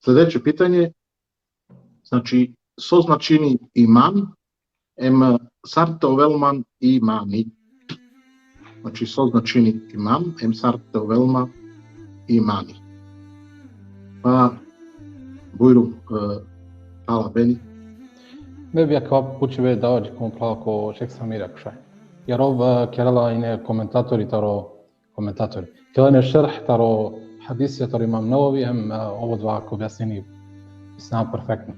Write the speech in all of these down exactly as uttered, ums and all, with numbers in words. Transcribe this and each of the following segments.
Sledeće pitanje, znači, so značini iman, em sar te ovel man imani. Znači, so značini iman, em sar te ovel man imani. Pa, bujrum, e, phrala Beni. Me bi akava pučibe dao dži ko mo phrala ko šejh Samir, ako šaj. Jer ov, e, kerela ine komentatori taro, komentatori. Kerela ine šerh taro hadisija taro Imam Nevevi, em, e, ov odova ka objasnini, mislim, perfektno.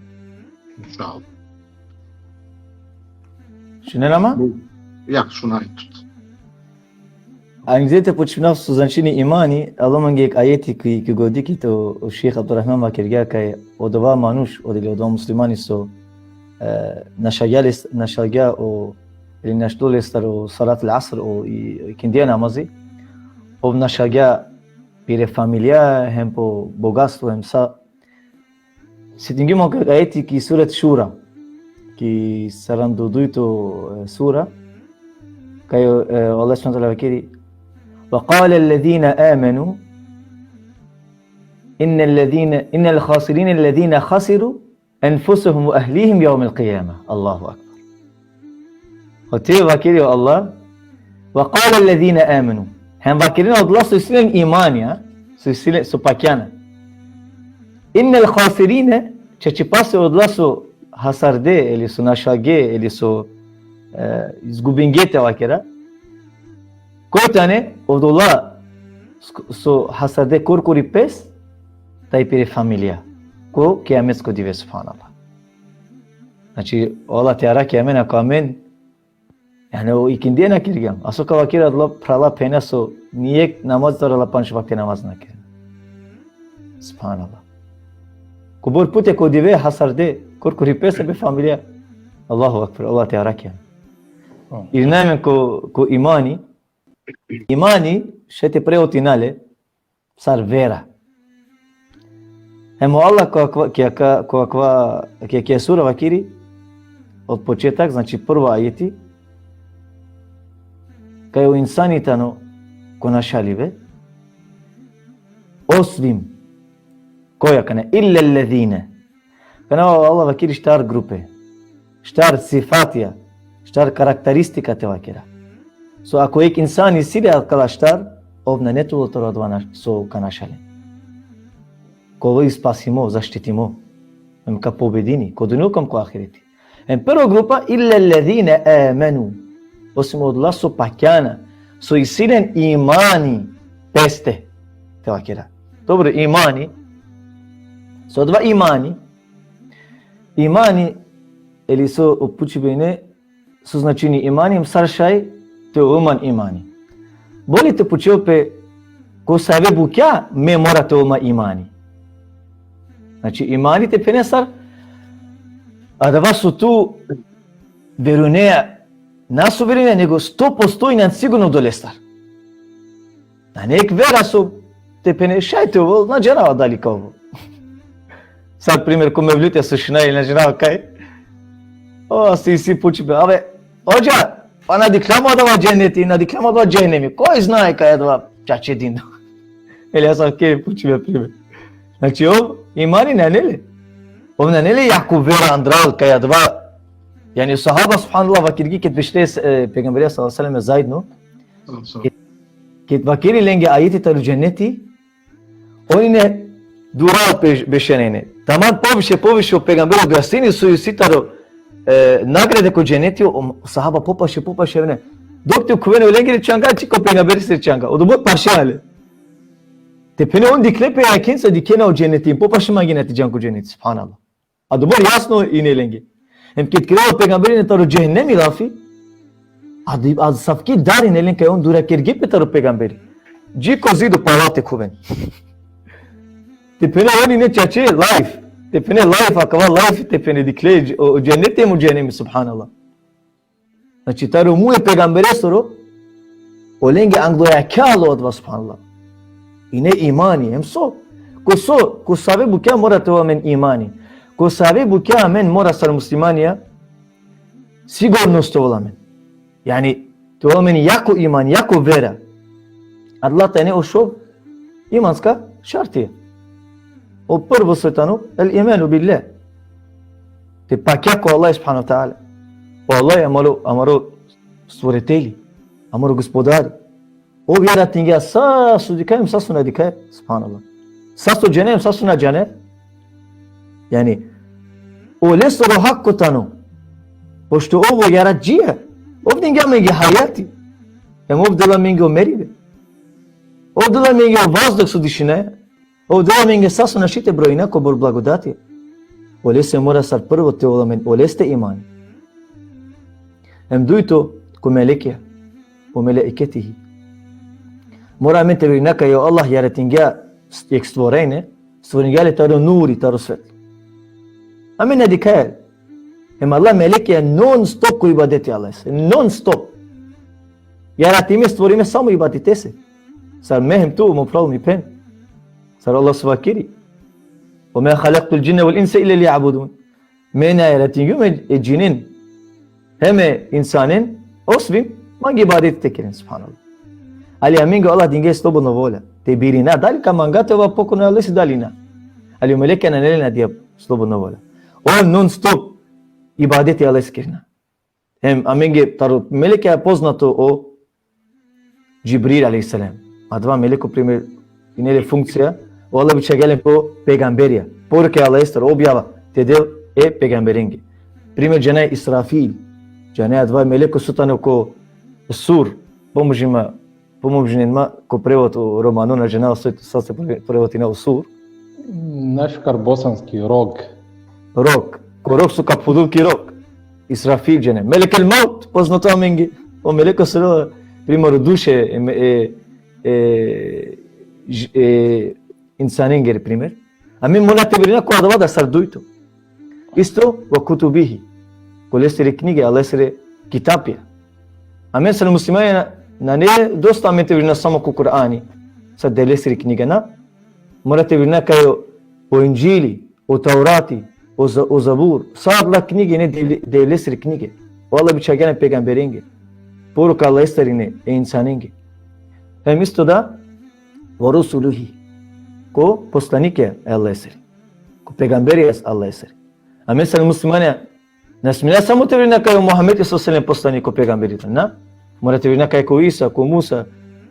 Inšallah. Šunena ma? Ja, šunav tut. A nigde te pučinav so značini imani, alo mange jekh ajeti ki, ki godi ki to o šejh Abdurrahman vakergja kaj odova manuš, odili odova muslimani so, e, našalgja les-, našalgja o, ili našlo lestar o salat al-asr, o i, ikindija namazi, ov našalgja pire familija, hem po bogatstvo, hem sa. Setingjum o ajeti ki suret Šura, ki sarandudujto, e, sura, kaj, e, Allah subhanahu wa ta'ala vakeri: وقال الذين آمنوا إن الذين، إن الخاسرين الذين خسروا أنفسهم وأهليهم يوم القيامة. Allahu akbar. Ote vakeri o Allah: وقال الذين آمنوا. Hem vakerena odola so isi len imani, a? So isi len, so pakjana. إن الخاسرين, čačipase odola so hasarde, ili so našalge, ili so, e, izgubinge te vakera. Koj tane odola so, so hasarde korkori pes, taj pire familija. Ko kijametsko dive, subhanallah. Znači, Allah te arakhi amen, ako amen, jani, o ikindija na kergjam. A so ka vakera odola phrala, phenja so nijekh namaz taro la panč vakti namaz na keren. Subhanallah. Kobor puti ko dive hasarde korkori pes, pe familija. Allahu akbar, Allah te arakhi amen. Irina amen ko, ko imani. Imani šaj te prevodina le sar vera. Hem o Allah ko akava, ki aka-, ko akava, ki, ki sura vakeri, od početak, znači prvo ajeti, kaj o insani tano ko našalibe, osim, koj akana, إلا الذين. Kana o Allah vakeri štar grupe, štar sifatija, štar karakteristika te vakera. So ako jekh insani isi le akala štar, ov nane te ovel taro adava na-, so ka našalen. Ka ovel spasimo, zaštitimo. Hem ka pobedini, ko dunjaluko hem ko ahireti. Hem prvo grupa, إلا الذين آمنوا. Osim odola so pakjana, so isi len imani peste. Te vakera. Dobro, imani. So adava imani, imani, ili so o pučibe ine, so značini imani, hem sar šaj te ovel man imani. Bolje te pučel pe ko save bukja me mora te ovel man imani. Znači, imani te phene sar adava so tu verujnea, na so verujnea, nego sto posto inan sigurno odolestar. Nane jekh vera so te phene šaj te ovel, na džanava dali ka ovel. Sar primer, ko mevlutja so šunaja, na džanava kaj. O, si, si pučibe, ave, hodža, pa na dikhlja mo adava dženneti, na dikhlja mo adava džehennemi. Koj znaje kaj adava čače dindo. Ili asavke pučibe primer. Znači, ov imani nane le. Ov nane le jako vera andral kaj adava. Jani, sahaba, subhanallah, vakergi ked bešle, e, pejgamberija sallallahu alejhi ve sellem zajedno, ked, ked vakeri lenge ajeti taro dženneti, on ine dural pe-, bešena ine. Taman poviše, poviše o pejgamberi objasnini so isi taro, e, nagrade ko dženneti, o sahaba popaše, popaše avena. Dok te khuvena olengere čhanga, dži ko pejgamberesere čhanga. Odobor paše ale. Te phene on dikhle pe jakhenca, dikhena o dženneti, popaše mangena te džan ko dženneti, subhanallah. Adobor jasno ine lenge. Hem ked kerela o pejgamberi ine taro džehennemi lafi, adi-, asavki dar ine len kaj on durakerge pe taro pejgamberi. Dži ko zido pala te khuven. Te phene on ine čače live. Te phene live, akava live, te phene dikhle dž-, o, o dženneti hem o džehennemi, subhanallah. Znači, taro muj e pejgamberesoro, olenge anglo jakha alo adava, subhanallah. Ine imani, hem so, ko so, ko save bukja mora te ovel amen imani. Ko save bukja amen mora sar muslimanija sigurnost te ovel amen. Jani, te ovel amen jako iman, jako vera. Adala tane o šov imanska šartija. O prvo so tano, el imanu billah. Te pakja ko Allah subhanahu wa ta'ala. O Allah amaro, amaro stvoritelji, amaro gospodari. Ov jaratingja sa so dikhaja, sa so na dikhaja, subhanallah. Sa so džanaja, sa so na džanaja. Jani, olesoro hako tano. Pošto ov o jaradžija, ov dingja amenge hajati. Em ov dela amenge o meribe. Ov dela amenge o vazduh so dišinaja. Ov dela amenge sa so našti te brojina kobor blagodati. Olese mora sar prvo te ovel amen, oleste imani. Em dujto, ko melekija, o melaiketihi. Mora amen te verujna kaj o Allah jaratingja jekh stvorenje, stvoringja le taro nuri, taro svetlo. Amen na dikhaja. Em Allah melekija non stop ko ibadeti Allahese, non stop. Jaratime, stvorime samo ibadetese. Sar me hem tu, mo phral, mi phen. Sar Allah so vakeri: "Ve ma halaktul džinne vel inse illa liya'budun." Me na jaratingjum e džinen hem e insanen, osvim mange ibadeti te keren, subhanallah. Ali amenge o Allah dingja slobodno volja te birina, dali ka manga te ova pokorno Allahese, dali na. Ali o melekija nane len adija slobodno volja. On non stop ibadeti Allahese kerena. Hem amenge taro melekija poznato o Džibril alejhi selam. Adava meleko, primer, ine le funkcija, o Allah bičhagja len ko pejgamberija. Poruka e Allahestar, objava te del e pejgamberenge. Primer, džanaja Israfil. Džanaja adava meleko so tano ko sur. Pomožin ma, pomožin ma ko prevod o romano, na džanav so, sa so pre-, prevodina o sur. Našukar bosanski, rog. Rog. Ko rog so ka phudul ki rog. Israfil džanaja. Melekel maut, poznato amenge. O meleko so, primer, o duše e, e, e, ž-, e insanengere, primer. Amen mora te verujna ko adava da sar dujto. Isto, ve kutubihi. Ko lesere knjige, Allahesere kitapja. Amen sar muslimanja na, nane dosta amen te verujna samo ko Kur'ani. Sar Devlesere knjige, na. Mora te verujna kaj o, o Indžili, o Taurati, o Za-, o Zabur, sa adala knjige ine Devle-, Devlesere knjige. O Allah bičhagja len pejgamberenge. Poruka Allahestar ine e insanenge. Hem isto da, ve rusulihi. Ko poslanike e Allahesere. Ko pejgamberija e Allahesere. Amen sar muslimanja na smina samo te verujna kaj o Muhammed sallallahu alejhi ve sellem poslanik, o pejgamberi, na? Mora te verujna kaj ko Isa, ko Musa,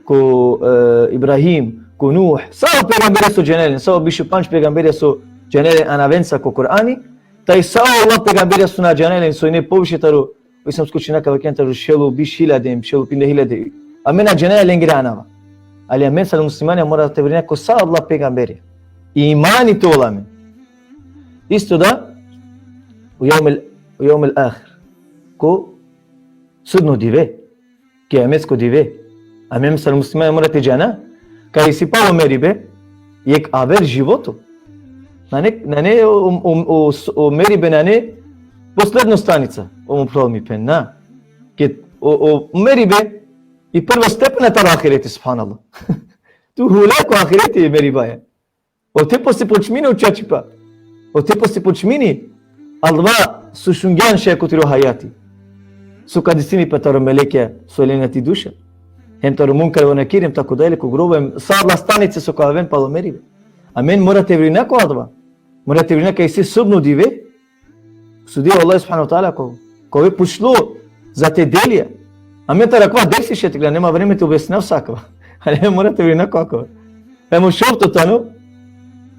ko, e, Ibrahim, ko Nuh, sa o pejgamberija so džanela len, sa o biš u pandž pejgamberija so džanela len anavenca ko Kur'ani, taj sa o Allah pejgamberija so na džanela len, so ine poviše taro, o islamsko učenjaka vakeren taro šel u biš hiljade, šel u pinde hiljade. Amen na džanaja lengere anava. Ali amen sar muslimanja mora te verujna ko sa adala pejgamberija. I imani te ovel amen. Isto da, u jevmil, u jevmil ahir. Ko sudno dive. Kijametsko dive. Amen sar muslimanja mora te džana kaj isi palo meribe jekh aver životo. Nane, nane o, o, o, o meribe nane posledno stanica. O mo phral, mi phen, na. Ked o, o meribe i prva stepena taro ahireti, subhanallah. Tu hule ko ahireti e meribaja. Ote posle počmini o čačipa. Ote posle počmini adava so šungjan šaj ko tiro hajati. So ka disini pe taro melekja so lena ti duša. Hem taro Munkar ve Nekir, hem tako dalje, ko grobo, hem sa adala stanice so ka oven palo meribe. Amen mora te verujna ko adava. Mora te verujna kaj isi sudno dive. Sudija o Allah subhanahu ve teala ko, kova pučlo za te delija. Amen taro akava dersi šaj te kera, nema vreme te objasninav sa akava. Ali amen mora te verujna ko akava. Hem o šovto tano,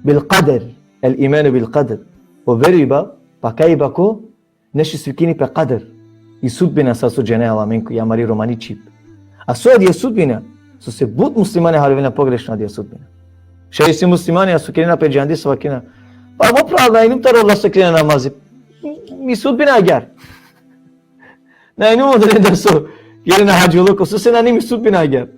bil kader, el imanu bil kader. O veriba, pakjaiba ko nešto so vikini pe kader. I sudbina, sa so džanaja amen ko amari romani čhib. A so adija sudbina, sose but muslimanja haljovena pogrešno adija sudbina. Šaj isi muslimanja so kerena pe džande, so vakerena: Pa mo phral, na inum taro Allah so kerena namazi. Mi sudbina agjaar. Na inum odolendar so kerena hadžiluko, sose nane mi sudbina agjaar.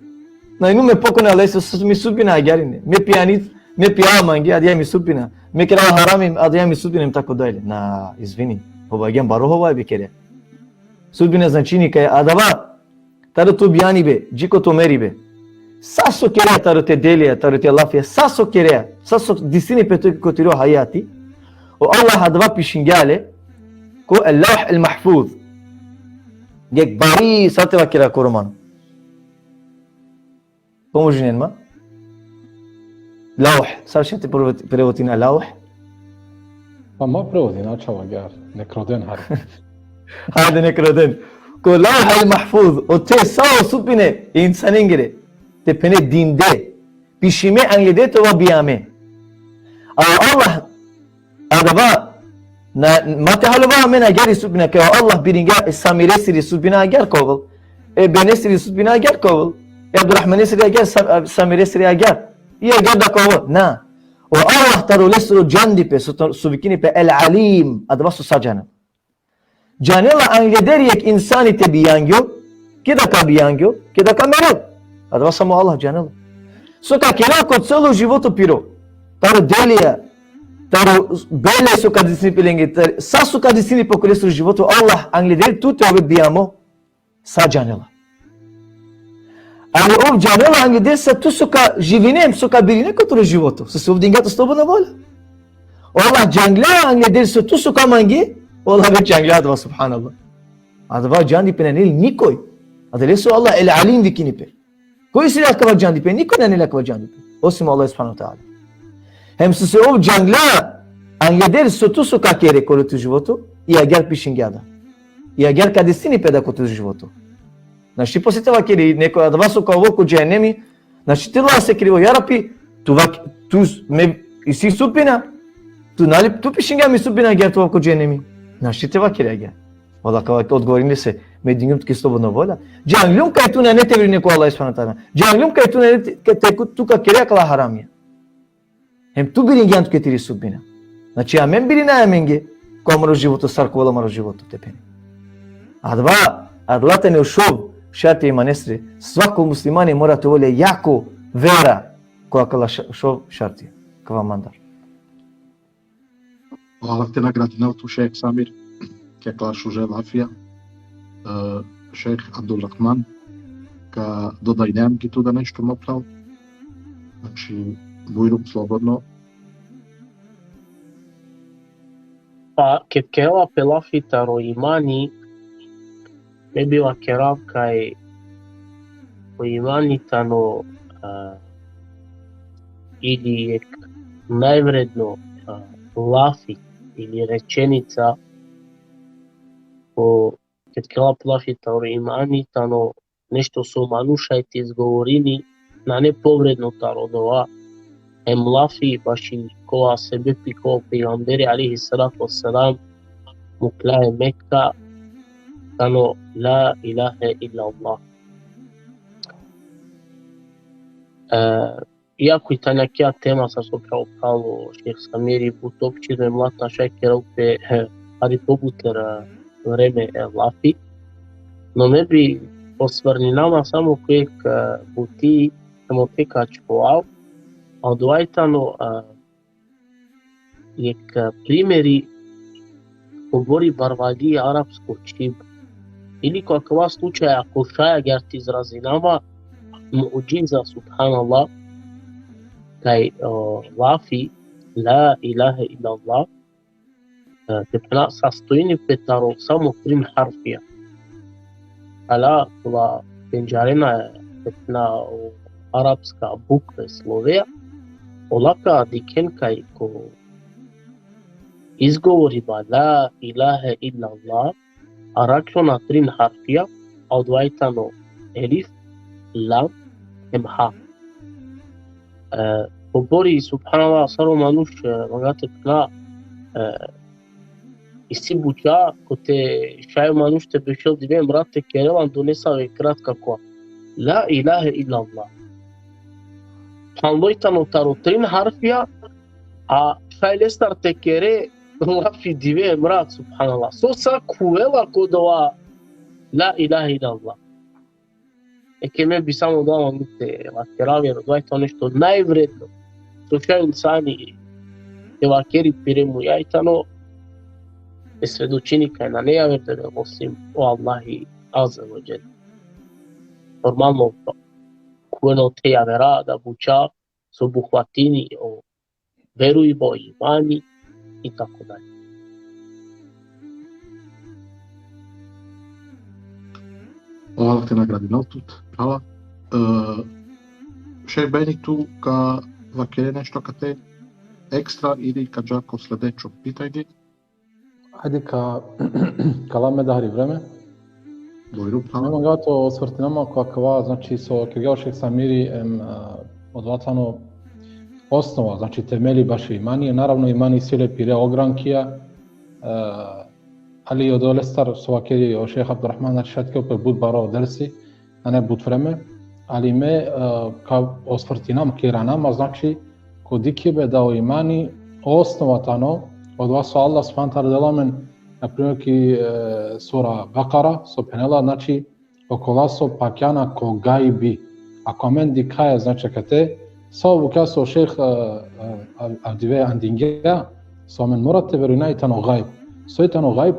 Na inum me pokorno Allahese, sose mi sudbina agjaar ine. Me pijani, me pija mange, adija mi sudbina. Me kera harami, adija mi sudbina, hem tako dalje. Na, izvini. Hovavgjan baro hovavbe kere. Sudbina značini kaj adava taro to bijanibe, dži ko to meribe. Sa so kerea taro te delija, taro te lafija, sa so kerea, sa so disini pe tuke ko tiro hajati. O Allah adava pišingja le ko el-Levh el-Mahfuz. Jekh bari, sa te vakera ko romano. Pomožinen ma. Lauh, sar šaj te prevod-, prevodina lauh? Pa ma prevodina, čhavo agjaar, nek roden hari. Hajde, nek roden. Ko lauh el mahfuz, ote sa o sudbine e insanengere, te phene dinde, pišime angleder te ova bijame. A Allah, adava, na, ma te haljova amen agjaar i sudbina, kaj o Allah biringja e Samiresiri sudbina agjaar ka ovel. E Benesiri sudbina agjaar ka ovel. E Abdurrahmanesiri agjaar, Sa-, Samiresiri agjaar. I agjaar da ka ovel. Na. O Allah taro lesoro džandipe, so to-, so vikini pe El Alim, adava so sa džanela. Džanela angleder jekh insani te bijangjo, keda ka bijangjo, keda ka merel. Adava samo Allah džanela. So ka kerel ko celo životo piro. Taro delija, taro bele so ka desini pe lenge, tar-, sa so ka desini pe ko lesoro životo, Allah angleder tu te ove bijamo, sa džanela. Ali ov džanela angleder sa tu so ka živine, so ka birine ko toro životo. So, so ov dingja tu slobodna volja. O Allah džanglja angleder so tu so ka mange, o Allah već džanglja adava, subhanallah. Adava džandipe nane le nikoj. Adaleso Allah El Alim vikini pe. Koj isi le akava džandipe? Nikoj nane le akava džandipe. Osim Allah subhanahu wa ta'ala. Hem so se ov džanglja angleder so tu so ka kere ko toro životo, i agjaar pišingja da. I agjaar ka desini pe da ko toro životo. Našti posle te vakeri, neko adava so ka ovel ko džehenemi, našti te la se krivo, ja Rabbi, tu vak-, tu s-, me isi sudbina, tu nali, tu pišingja mi sudbina agjaar te ova ko džehenemi. Našti te vakeri agjaar. Valla ka odgovorini lese, me dingjum tuke slobodna volja. Džangljum kaj tu nane te verujne ko Allah subhanahu wa ta'ala. Džangljum kaj tu nane te, kaj te, tu ka kere akala haramija. Hem tu biringjan tuke tiri sudbina. Znači, amen birinaja amenge ko amaro životo, sar ka ovel amaro životo te phene. Adava, adala tane o šov šarti imanesre. Svako muslimani mora te ovel le jako vera ko akala ša-, šov šarti. Kava mandar. Allah te nagradinel tut, šejh Samir, ke akala šuže lafija. E, šejh Abdurrahman, ka dodajne amenge tu da nešto, mo phral? Znači, bujrum, slobodno. Pa, ked kerela pe lafi taro imani, me bi vakerav kaj o imani tano, a, ili jekh najvredno, a, lafi ili rečenica, o, ked kerela pe lafi taro imani tano nešto so manuš šaj te izgovorini, nane povredno taro dova, hem lafi baši kova sebepi kova o pejgamberi alejhi salatu vesselam mukhlja e Mekka, tano la ilahe illallah. E, iako i tani akaja tema sar so phral o šejh Samiri, but opširno, hem lata šaj kerel pe, e, hari pobuter, e, vreme, e, lafi. No me bi osvrnina ma samo ko jekh, e, buti, samo te ka ačhovav, a odova i tano, e, jekh, e, primeri kobor i barvali arapsko čhib. Ili ko akava slučaj, ako šaj agjaar te izrazina ma, mu'džiza, subhanallah, kaj, o, lafi la ilahe illallah, e, te phena, sastojini pe taro samo trin harfija. Ala, kola pendžarena, te phena, o arapska bukve, sloveja, ola ka dikhen kaj ko izgovoriba la ilahe illallah, arakhljona trin harfija, a odova i tano elif, lam, hem ha. E, kobor i, subhanallah, sar o manuš, e, manga te phena, e, isi buća, kote šaj o manuš te bešel dive hem rat te kerel ando nesave kratka kola. La ilahe illallah. Phanlo i tano taro trin harfija, a šaj lestar te kere lafi dive hem rat, subhanallah. So sa khuvela ko dova la ilahe illallah. Eke me bi samo dova mangum te vakerav, jer odova i tano nešto najvredno so šaj insani te vakeri pire muja, i tano te svedočini kaj nane javer Devel osim o Allahi azze ve dželle. Normalno, khuvena ote javera da buća so obuhvatini o verujba, o imani i tako dalje. Allah te nagradinel tut, phrala. E, šejh Beni, tu ka vakere nešto kate ekstra ili ka dža ko sledećo pitanje. Hajde ka, ka la me da hari vreme. Bujrum, Nema ga to osvrtinama ko akava, znači, so kergja o šejh Samiri, em, a, odova tano osnova, znači, temeli bašo imani, naravno imani isi le pire ogrankija, a, ali odolestar so vakeri o šejh Abdurrahman, znači, šaj te kerel pe but baro dersi, a ne but vreme, ali me, a, ka osvrtinam, ka iranam, a, znači, ko dikhibe da o imani osnova tano, odova so Allah subhanahu wa ta'ala dela amen, na primer ki, e, sura Bakara, so phenela, znači, okola so pakjana ko gajbi. Ako amen dikhaja, znači, kate, sa o bukja so šejh, e, e, Avdive andingja, so amen mora te verujna i tano gajb. So i tano gajb?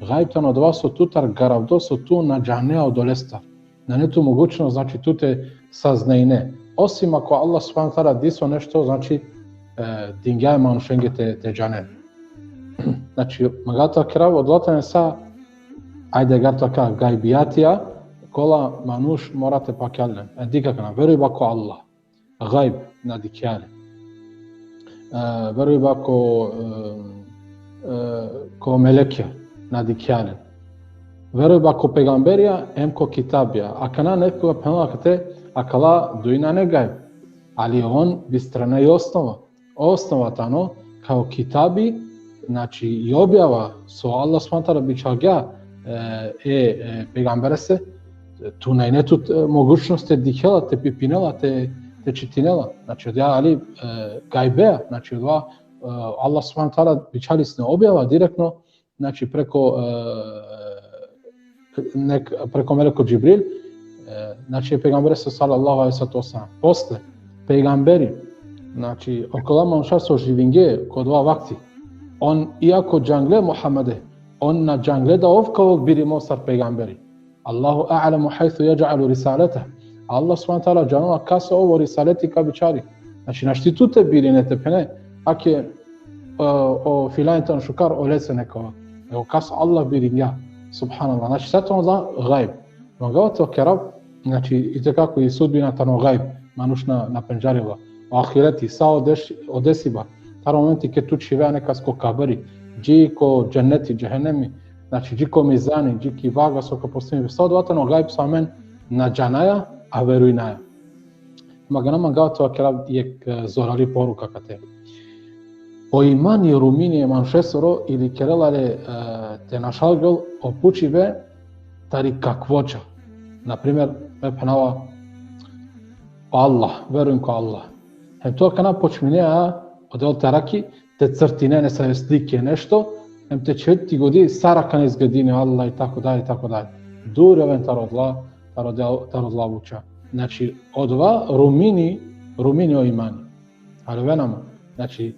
Gajb tano odova so tutar garavdo, so tu na džanea odolestar. Nane tu mogućnost, znači, tu te saznajne. Osim ako Allah subhanahu wa ta'ala diso nešto, znači, e, dingja e manušenge te, te džanen. Znači, mangava te vakerav, odova tane sa, ajde, agar te vakera, gajbijatija, kola manuš mora te pakjal len. E, dikh akana, verujba ko Allah. Gajb, na dikhja le. E, verujba ko, e, e, ko melekja, na dikhja le. Verujba ko pejgamberija, em ko kitabija. Akana nekoga phenela kate, akala duj nane gajb. Ali on bistrana i osnova. Osnova tano, kaj o kitabi, znači, i objava so Allah subhanahu wa ta'ala bičhalgja, e, e, e, pejgamberese, tu nane tu, e, mogućnost te dikhela, te pipinela, te, te čitinela. Znači, odija ali, e, gajbea, znači, odova, e, Allah subhanahu wa ta'ala bičhali sine objava direktno, znači, preko, e, nek, preko meleko Džibril, e, znači, e pejgamberese sallallahu alejhi ve sellem. Posle, pejgamberi, znači, okola manuša so živinge ko odova vakti, on, iako džangle Muhammede, on na džangle da ov ka ovel birimo sar pejgamberi. Allahu a'lemu hajthu jadžalu risaleteh. Allah subhanahu wa ta'ala džanela kase ov o risaleti ka bičhali. Znači, našti tu te birine te phene, ake, e, o filani tano šukar, olese neka ovel. Nego kase Allah biringja, subhanallah. Znači, sa tano da gajb. Mangava te vakerav, znači, i te kako i sudbina tano gajb, manuš na, na pendžarela. O ahireti, sa o deš-, o desiba. Taro momenti ked tu čhivea nekas ko kabri, dži ko dženneti, džehenemi, znači, dži ko mizani, dži ki vaga so ka postavini. Sa odova tano gajb so amen na džanaja, a verujnaja. Magana mangava te vakerav jekh, e, zorali poruka kate. O imani rumini e manušesoro ili kerela le, e, te našalgol o pučibe tari kakvoća. Na primer, me phenava, o Allah, verujum ko Allah. Hem tu akana počminea, a, odel te araki, te crtine nesave slike nešto, hem te čhivde ti godi sar akana izgledini Allah i tako dalje, i tako dalje. Dur oven taro odla, taro odla, taro odla buća. Znači, odova rumini, rumini o imani. Ali verujnama, znači,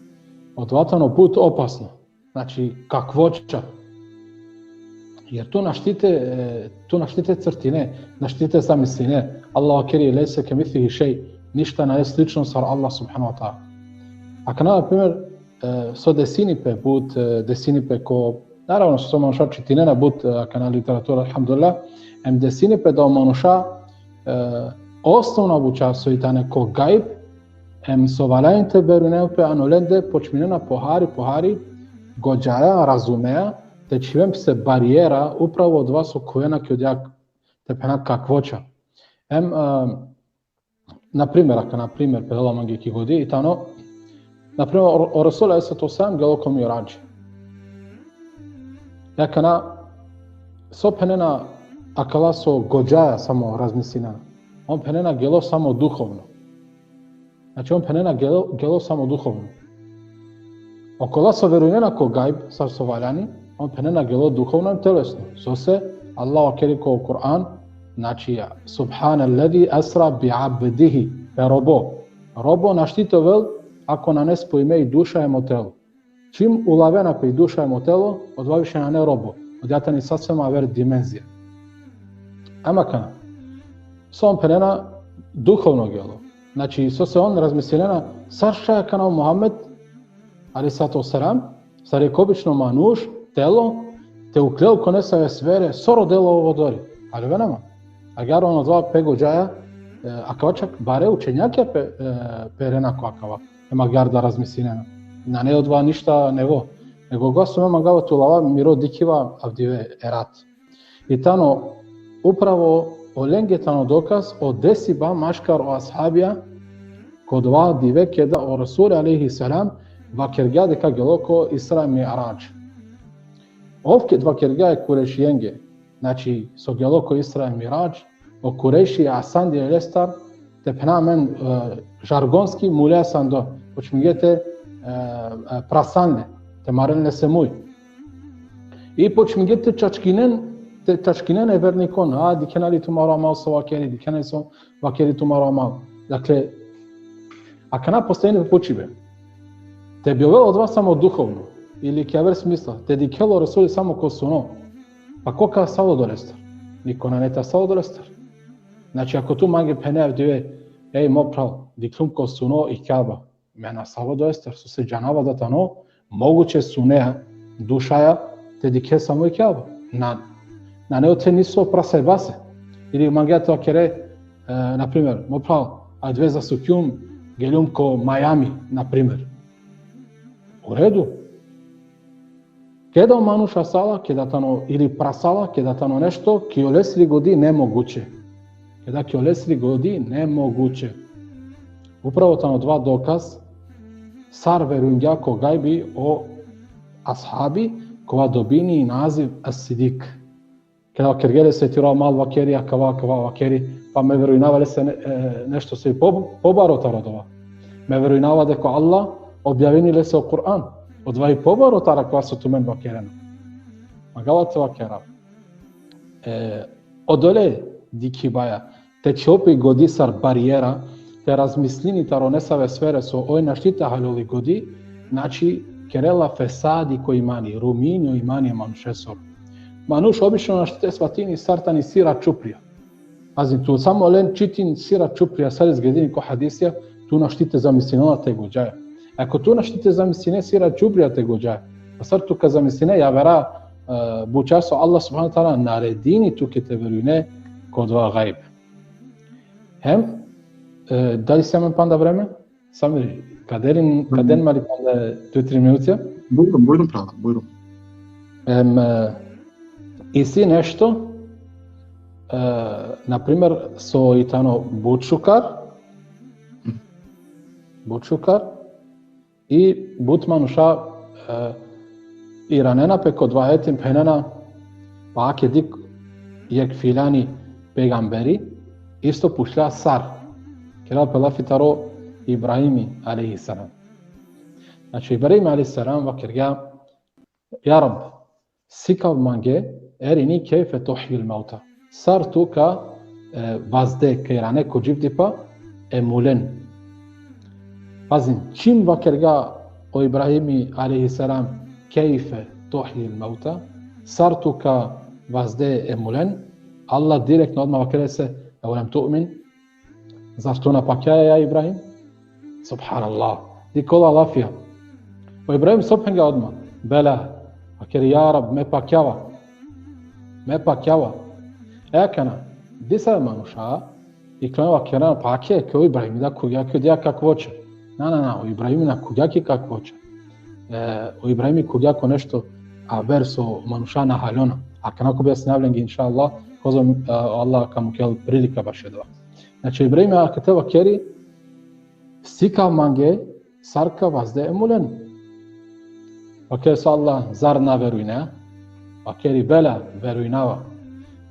odova tano but opasno. Znači, kakvoća. Jer tu našti te, e, tu našti te crtine, našti te zamisline. Allah vakeri, lejse kemislihi šej, ništa nane slično sar Allah subhanahu wa ta'ala. Akana, na primer, e, so desini pe but, e, desini pe ko, naravno, so manuša čitinena but, e, akana literatura, alhamdulillah, em desini pe da o manuša, e, osnovna buća so i tane ko gajb, em so valjani te verujnel pe ano lende, počminena pohari, pohari, godžaja, razumea, te čhiven pese barijera, upravo odova so khuvena ki odija te phena kakvoća. Em, e, na primer, akana, na primer, phenela mange ki godi, i tano, na primer, o, o Resul alejhi salatu ve selam gelo ko Miradž. Akana, so phenena akala so godžaja samo razmislina. On phenena gelo samo duhovno. Znači, on phenena gelo, gelo samo duhovno. Okola so verujnena ko gajb, sar so valjani, on phenena gelo duhovno em telesno. Sose, Allah vakeri ko Kur'an, znači, subhanellezi esra bi abdihi, pe robo. Robo našti te ovel, ako nane spojime i duša em o telo. Čim ulavena pe i duša em o telo, odova više nane robo. Odija tani sasvema aver dimenzija. Ama akana, so on phenena duhovno gelo. Znači, sose on razmislinena, sar šaj akana o Muhammed, alejhi salatu ve selam, sar jekh obično manuš, telo, te uklel ko nesave sfere, so rodela ov odori. Ali verujnama, agjaar on odova pe godžaja, akava čak bare učenjakija pe, e, perena ko akava. Ema gar da razmislinena. Nane odova ništa nevo. Nego ga so me mangava te ulava miro dikhiba avdive erat. I tano upravo olenge tano dokaz o desiba maškar o ashabija, ko dova dive keda o Resul alejhi selam vakergja deka gelo ko Isra Mi'raj. Ov ked vakergja e Kurešijenge, znači, so gelo ko Isra Mi'raj, o Kurešija asandile lestar, te phena amen, e, žargonski, mule asando, počmingje te, e, e, prasan le, te maren lese muj. I počmingje te čačkinen, te čačkinen e vernikon, a, dikhena li tumaro amal so vakeri, dikhena li so vakeri tumaro amal. Dakle, akana postavini pe pučibe. Te bi ovel odova samo duhovno, ili ki aver smisla, te dikhel o Resuli samo ko suno, pa ko ka asal odolestar? Niko nane te asal odolestar. Znači, ako tu mange phene avdive, ej, mo phral, dikhlum ko suno i Kjaba, me na asava odolestar, sose džanava da tano moguće sunea, dušaja, te dikhe samo i Kjaba. Na, nane ote niso prasajbase. Ili mangea te vakere, e, na primer, mo phral, avdive zasukjum, geljum ko Miami, na primer. U redu. Keda o manuš asala, keda tano, ili prasala, keda tano nešto ki olesri godi nemoguće. Keda ki olesri godi nemoguće. Upravo tano odova dokaz sar verujngja ko gajbi o ashabi, kova dobini naziv As-Sidik. Keda vakergja lese tiro amal, vakeri akava, akava, vakeri, pa me verujnava lese ne-, e, nešto so i po-, pobaro taro odova. Me verujnava deka o Allah objavini lese o Kur'an. Odova i pobaro taro akava so tumen vakerena. Mangava te vakerav. E, odole dikhibaja, te čhopi godi sar barijera, te razmislini taro nesave sfere so oj našti te haljol i godi, znači, kerela fesadi ko imani, rumini o imani e manušesoro. Manuš obično našti te svatini sar tani sira čuprija. Pazin, tu samo len čitin sira čuprija, sar izgledini ko hadisija, tu našti te zamislinela te godžaja. Ako tu našti te zamisline sira čuprija te godžaja, pa sar tu ka zamisline javera, e, buča so Allah subhanahu wa ta'ala naredini tuke te verujne ko dova gajb. Hem, e, dali si amen panda vreme? Samir, ka den, ka den ma li panda duj, tri minutja? Bujrum, bujrum, prava, bujrum. Em, e, isi nešto, e, na primer, so i tano but šukar, but šukar, i but manuša, e, iranena pe ko dova ajetin, phenena, pa ake dik jek filani pejgamberi, isto pučlja sar. Kerela pe lafi taro Ibrahimi alejhi selam. Znači, Ibrahim alejhi selam vakergja, ja Rab, sikav mange, erini kejfe tuhjil mevta. Sar tu ka, e, vazde, ka irane ko dživdipa e mulen. Pazin, čim vakergja o Ibrahimi alejhi selam, kejfe tuhjil mevta, sar tu ka vazde e mulen, Allah direktno odma vakerela lese, evelem tu'min, zar tu na pakjaja, ja Ibrahim? Subhanallah. Dikh ola lafija. O Ibrahim so phengja odma? Bela. Vakeri, ja Rab, me pakjava. Me pakjava. E akana, disave manuša, iklona vakerena, pa ake, ke o Ibrahim da khuvgja ki odija kakvoća. Na, na, na, o Ibrahim na khuvgja ki kakvoća. E, o Ibrahim khuvgja ko nešto aver so manuša na haljona. Akana ka objasninav lenge, inšallah, kozom, e, Allah ka mukhel prilika bašo dova. Znači, Ibrahim akate vakeri, sikav mange sar ka vazde e mulen. Vakeri so, Allah, zar na verujne? Vakeri, bela, verujnava.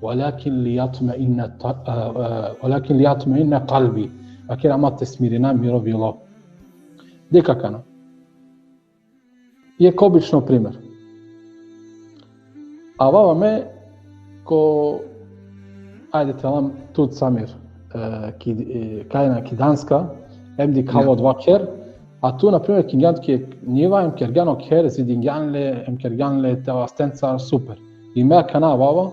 Velakin li jatmeinne ta-, e, e, velakin li jatmeinne kalbi. Vakeri, ama te smirina miro vilo. Dikh akana. Jek obično primer. Avava me ko, ajde te alam tut, Samir, e, ki, e, kajna ki Danska, em dikhava odova kher, a tu, na primer, kingjan ki njiva, em kergjan o kher, zidingjan le, em kergjan le te vastencar, super. I me akana avava,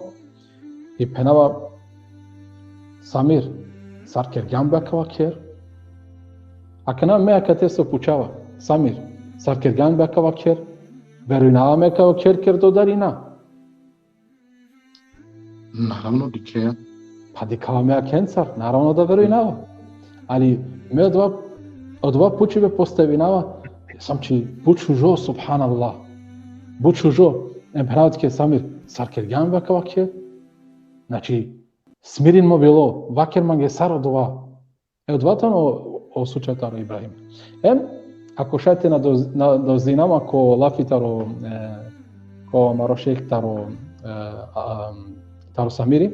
i phenava, Samir, sar kergjan be akava kher? Akana me akate so pučava, Samir, sar kergjan be akava kher? Verujnava me akava kher kerdo, dali na? Naravno, dikheja. Pa dikava me akhencar, naravno da verujnava. Ali me odova, odova pučibe postavinava, sam či but šužo, subhanallah. But šužo, em phenava tuke Samir, sar kergjan vakavake? Znači, smirin mo bilo, vaker mange sar odova. E, odova tano o, o slučaj taro Ibrahim. Em, ako šaj te nadoz-, nadozinama ko lafi taro, e, ko amaro šejh taro, e, a, taro Samiri,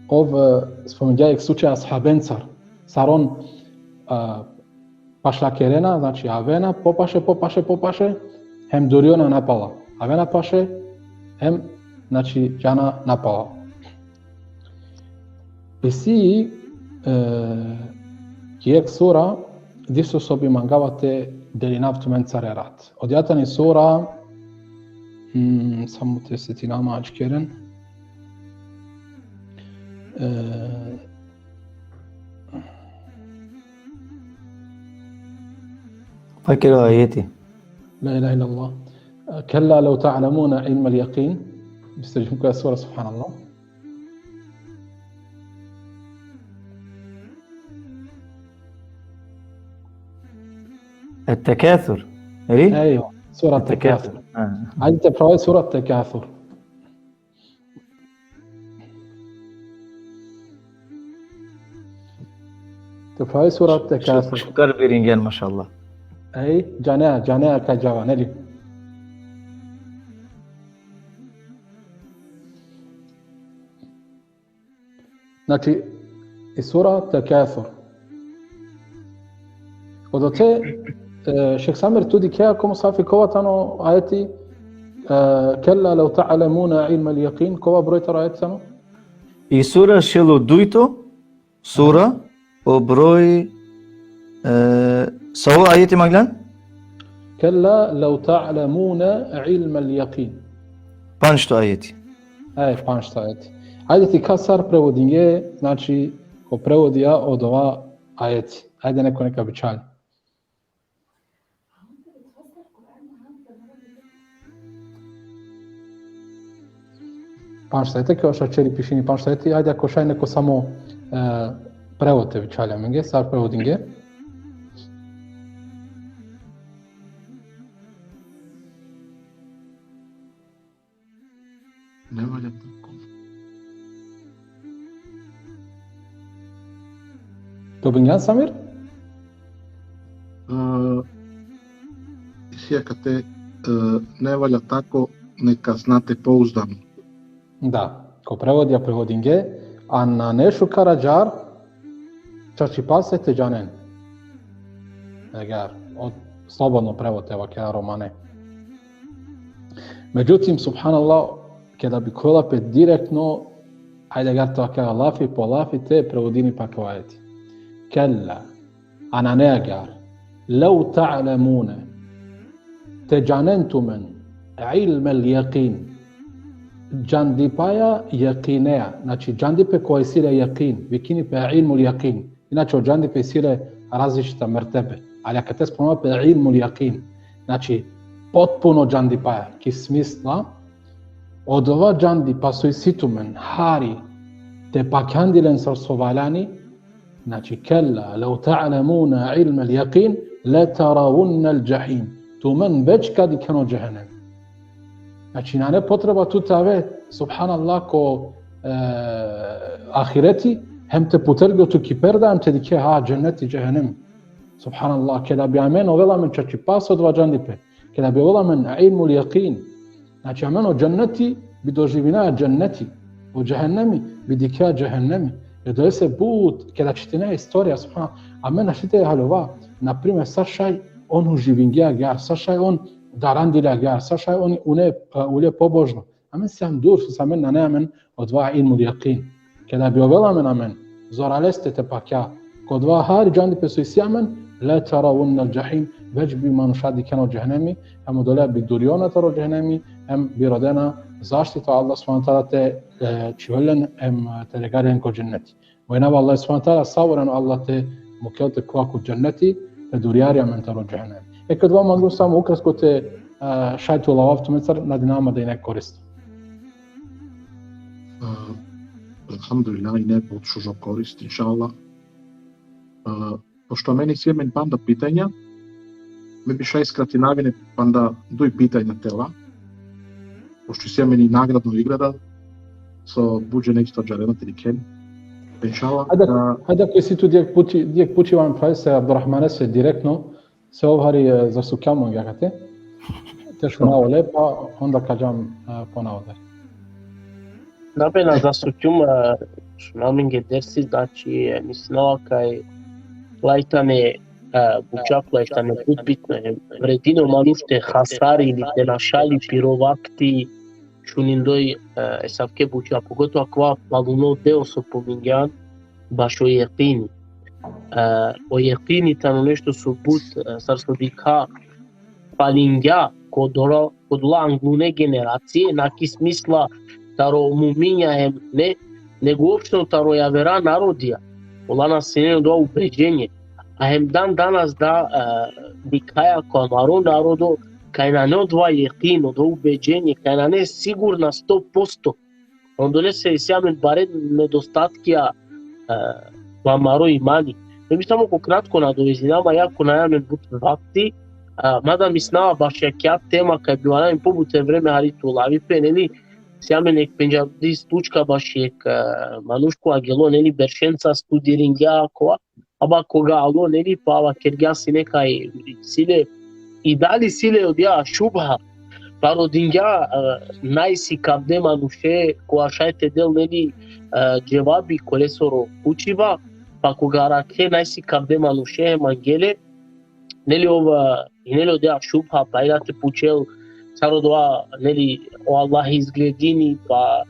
ov, e, spomingja jek slučaj ashabencar, sar on, e, pašlakerena, znači avena, popaše, popaše, popaše, hem duriona napala. Avena paše, hem, znači, džana napala. Isi, e, ki jek sura, diso so bi mangava te delinav tumencar erat. Odija tani sura, mm, samo te setinama ačkeren. E, Vaker o ajeti. La ilahe illallah. Kella lev ta'lemune ilmel jekin. Bi se džum koja sura, subhanallah. At-Takathur. Eri? Ejva, sura Takathur. Ha. Ajde te phrava sura Takathur. Te phrava sura Takathur. Šukar biringen, mašallah. Ej, džanea, džanea kaj džava, neli? Znači, i sura Takathur. Odote, e, šejh Samir, tu dikhea ko musafi kova tano ajeti, e, kella lev ta'lemune ilmel jekin, kova broj taro ajeti tano? I sura šel o dujto, sura, o broj, e, sa o ajeti manglan? Kella lev ta'lemune ilmel jekin. Panšto ajeti. E, panšto ajeti. Ajde te dikha sar prevodinge, znači, ko prevodija odova ajeti. Ajde neko neka bičhal. Panšto ajeti, ke o šačeri pišini panšto ajeti, ajde ako šaj neko samo, e, prevod te bičhal amenge, sar prevodinge. Ne valja tako. Dobingjan, Samir? E, isi akate, e, ne valja tako, neka znate pouzdano. Da, ko prevodija prevodinge, a nane šukar agjar, čačipase te džanen. Agjar, o, slobodno prevod te vakera romane. Međutim, subhanallah, keda bi kojla pe direktno, ajde agjar te vakera lafi po lafi te prevodini pa ko ajeti. Kella, a nane agjar, lev ta'lemune, te džanen tumen, ilmel jekin, džandipaja jekinea, znači džandipe koja isi le jekin, vikini pe ilmul jekin. Inače, o džandipe isi le različita mertebe, ali akate spomnava pe ilmul jekin, znači potpuno džandipaja, ki smisla, odova džandipa so isi tumen, hari te pakjandi len sar so valjani, znači, kella, lev ta'lemune ilmel jekin, le teravunnel džahim. Tumen već ka dikhen o džehennem. Znači, nane potreba tu te ave, subhanallah, ko, e, ahireti, hem te putergjo tu ki perda, hem te dikhe, ha, dženneti, džehennem. Subhanallah, keda bi amen, ovela amen čačipas odova džandipe. Keda bi ovela amen ilmul jekin. Znači, amen o dženneti bi doživina dženneti. O džehennemi bi dikhea džehennemi. Jer dojese but, keda čitine istorija, subhanallah, amen našti te haljova, na primer, sar šaj on uživingja agjar, sar šaj on darandilja agjar, sar šaj on une, e, ulje pobožno. Amen sijam dur, so amen nane amen odova ilmul jekin. Keda bi ovela amen amen, zoraleste te pakja, ko odova hari džandipe so isi amen, le teravunnel džahim, već bi manuša dikhena o džehenemi, hem odoleja bi duriona taro džehenemi, hem bi rodena zaštita Allah subhanahu ve teala te, e, čhivel len, hem te legarel len ko dženneti. Molinav Allah subhanahu ve teala, savuren Allah te mukel te kova ko dženneti, te durjari amen taro džehenemi. E, ko odova mangum samo ukratko te, e, šaj te ulavav tumencar, nadinama da ine korisno. A, Alhamdulillah, ine but šužo korist, inšallah. E, pošto amen isi amen panda pitanja, me bi šaj skratinav ine panda duj pitanja tela, pošto isi amen i nagradno igra da, so but džene isto džarena te dikhen. Inšallah. Hajde, e, hajde ako isi tu dijek puči, dijek pučiba amen phralese Abdurrahmanese direktno, se ov hari, e, zasukjam mange akate. Te šuna ole, pa onda ka džam, e, ponavdar. Da, be, na zasukjum, e, šuna amenge dersi, znači, e, mislinava kaj laj tane, e, buča, laj tane but bitno, e, vredini o manuš te hasari ili te našali piro vakti šunindoj, e, esavke buča, pogotovo akava paluno deo so pomingjan, bašo jekini. E, o jekini tano nešto so but, e, sar so dikha, falingja ko dora, ko dola anglune generacije, na ki smisla taro muminja hem ne, nego uopšteno taro javera narodija. Ola na sine odova ubeđenje. A hem dan danas da, e, dikhaja ko amaro narodo, kaj nane odova jekin, odova ubeđenje, kaj nane sigurna sto posto. Odolese isi amen bare nedostatkija, e, ko amaro imani. Me bi samo ko kratko nadovezinama, iako nane amen but vakti, a, mada mislinava baši akaja tema, kaj bi valjani pobute vreme hari te ulavi pe, neli, isi amen jek pendžardi slučka baši jek, e, manuš kova gelo, neli, beršenca studiringja akava, aba koga alo, neli, pa vakergja sine kaj isi le, i dali isi le odija šubha Pa rodingja, e, najsikavde manuše, kova šaj te del, neli, e, dževabi kolesoro pučiba, pa koga arakhe najsikavde manuše, mangele, neli, ov, e, i neli odija šubha, pa ila te pučel, sar odova, neli, o Allah izgledini, pa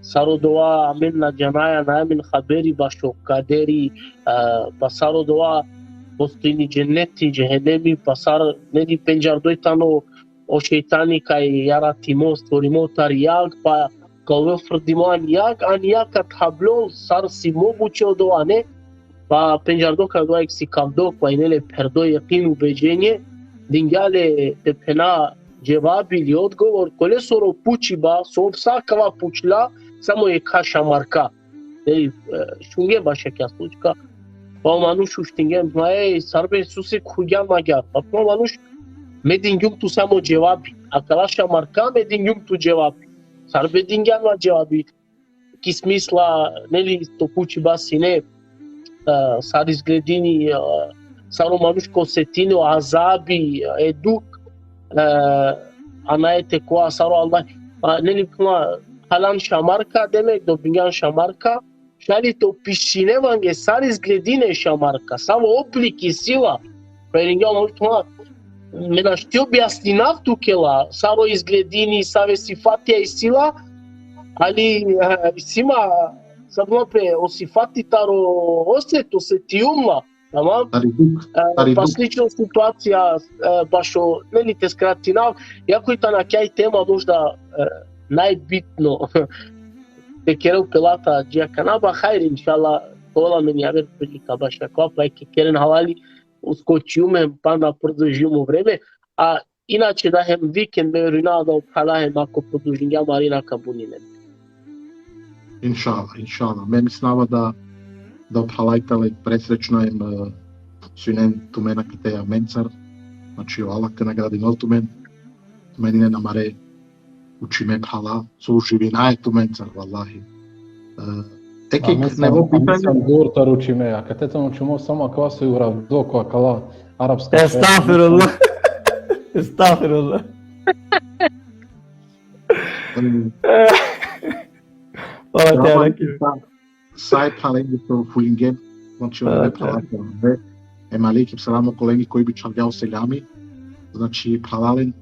sar odova amen na džanaja, na amen haberi bašo kaderi, e, pa sar odova postojini dženeti, džehenemi, pa sar, neli, pendžardoj tano o šejtani kaj jaratimo, stvorimo tari jag, pa ka ovel frdimo ani jag, ani jag ka thablol sar si moguće odova, ne, pa pendžardo kaj odova jek sikavdo, kaj ine le pherdo jekin, ubeđenje, dingja le te phena dževabi ili odgovor kolesoro pučiba, so ov sa akava pučla, samo jekha šamarka. Ej, e, šunge baši akaja slučka. Pa o manuš uštinge, ma ej, sar be, sose khuvgjan agjaar? Pa o manuš, me dingjum tu samo dževabi. Akala šamarka, me dingjum tu dževabi. Sar be dingjan ma dževabi? Ki smisla, neli, to pučiba sine, e, sar izgledini, e, sar o manuš ka osetini o azabi, e, duk, e, anajete kova, sar o Allah, a, neli, kuma, halan šamarka, demek, dobingjan šamarka, šaj li te opišine mange sar izgledini šamarka, savo obliki isi la, pa iringja o manuš, ma, me našti objasninav tuke la, sar o izgledini, save sifatija isi la, ali, e, isi ma, sar bola pe, o sifati taro oset, osetijum la, tamam? Tari duk, E, tari pa duk. slično situacija, e, bašo, neli, te skratinav, iako i tano akaja tema možda, e, najbitno, te kerel pe lata dži akana, ba hajr, inšallah, ka ovel amen javer prilika bašo akava, pa eke keren halali, uskočijum hem panda produžijum o vreme, a inače da hem vikend, me verujnava da o phrala hem ako produžingja marina ka buninen. Inšallah, inšallah. Me mislinava da, da o phrala i tale presrećno hem, e, so inen tumen akate amencar. Znači, o Allah te nagradinel tumen. Tumen inen amare učime phrala, so uživinaja tumencar, vallahi. E, eke, Amen nevo sam, amen pitanje. sam gor taro učime, a kate tano učimo samo akava so i uravdo ko akala arapska. Estagfirullah. Estagfirullah. Mm, Hvala te Selam Araki. alejkum, sa, sa e phralenge so hulingen, znači, Hvala ove te. phrala, ove, em alejkum selam o kolenge koj bi čhavgja o seljami, znači, phralalen, e,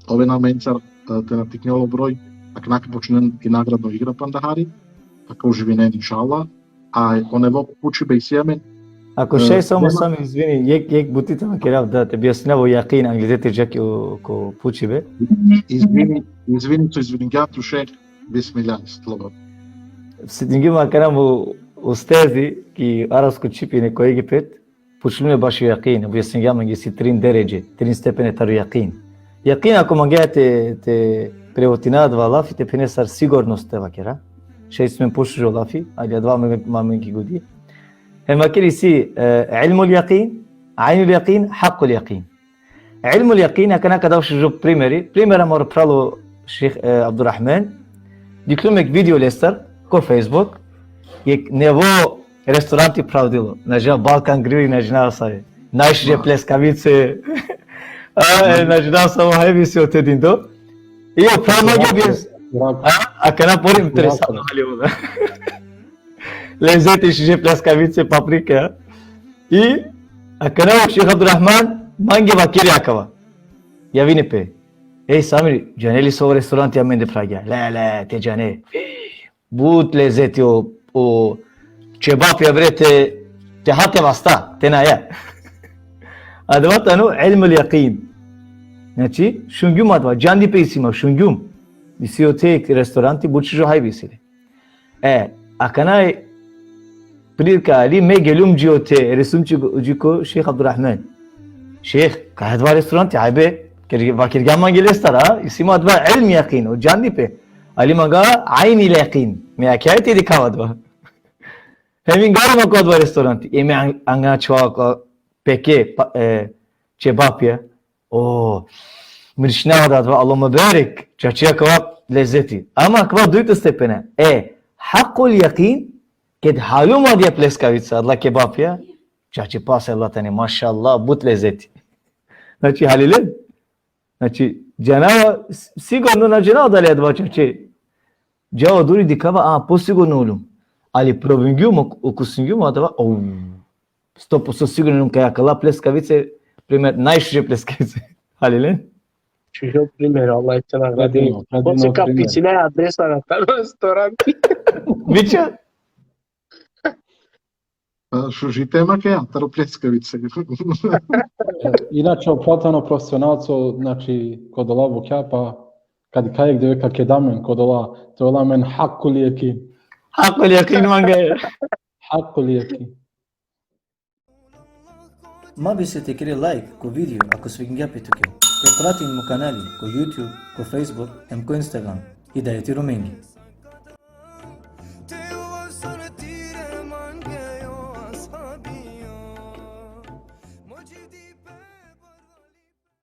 oven amencar, e, te na tiknel o broj, akana ka počinen i nagradno igra panda hari, tako uživinen, inšallah, a o nevo pučibe isi amen, Ako E, šaj samo, nema- samo, izvini, jek, jek buti te vakerav, da te objasninav o jakin, anglizete džak o, ko pučibe. Izvini, izvini, to izviningja tu, šejh, bismillah, slobodno. Se dingjum akana mo ustazi, ki arapsko čhib ine ko Egipet, pučlum le bašo jakin, objasningja mange isi trin deredže, trin stepene taro jakin. Jakin, ako mangea te, te prevotina adava lafi, te phene sar sigurnost te vakera. Šaj smen pošužo lafi, ali adava ma, ma amen ki godi. Hem vakeri isi, e, ilmul jaqin, ajnul jaqin, hakul jaqin. Ilmul jaqin, akana ka dav šužo primeri. Primer amaro phral o šejh, e, Abdurrahman. Dikhljum jek video lestar, ko Facebook. Jek nevo restoranti pravdilo. Na džanav, Balkan Grill, na džanav save. Najšuže pljeskavice. A, e, na džanav savo hajbi si ote dindo. I o phral mange bi. A, akana pori interesantno, ali ola. Lezeti šuže pljeskavice, paprika. I akana o šejh Abdurrahman mange vakeri akava. Javini pe. Ej, Samir, džane li so restoranti amende phravgja? Le, le, te džane. But lezeti o, o čebapja, bre, te, te ha te vasta, te naja. Adava tano ilmul jaqin. Znači, šungjum adava, džandipe isi ma, šungjum. Isi ote restoranti, but šužo hajbi isi le. E, akana prilika ali, me geljum dži ote, resum dži ko, dži ko šejh Abdurrahman. Šejh, kaj adava restoranti, hajbe, ker, vakergjam mange lestar, a? Isi ma adava ilm jaqin, o džandipe. Ali manga ajnul jaqin. Me akija te dikhav adava. Hem ingari ma ko adava restoranti. E me ang-, anga čhava ko peke, pa, e, čebapja. O, mirišna adava, Allahumma barik, čače, akava lezeti. Ama akava dujto stepena. E, hakul jaqin, ked haljum adija pljeskavica, adala kebapja, čače, pas Allah tane, mašallah, but lezeti. Znači, halilen? Znači, džanava, s-, sigurno na džanava dali adava čače. Džava duri dikhava, a, posigurno uljum. Ali probingjum, ok-, okusingjum adava, o, sto posto sigurno kaj akala pljeskavice, primer, najšuže pljeskavice. Halilen? Šužo primer, Allah te nagradi. Predivno, predivno primer. Posle ka pisina adresa na taro restoranti. Miča? A, šuži tema kaj, taro pljeskavice. E, inače, o phral tano profesionalco, znači, ko dola bukja, pa kad kaj jek deve ka keda amen ko dola, te ovel amen hakul jaqin. Hakul jaqin mange. Hakul jaqin. Ma bister te kere like ko video, ako svidingja pe tuke. Te pratin mo kanali ko YouTube, ko Facebook, hem ko Instagram. Hidajeti Romengi.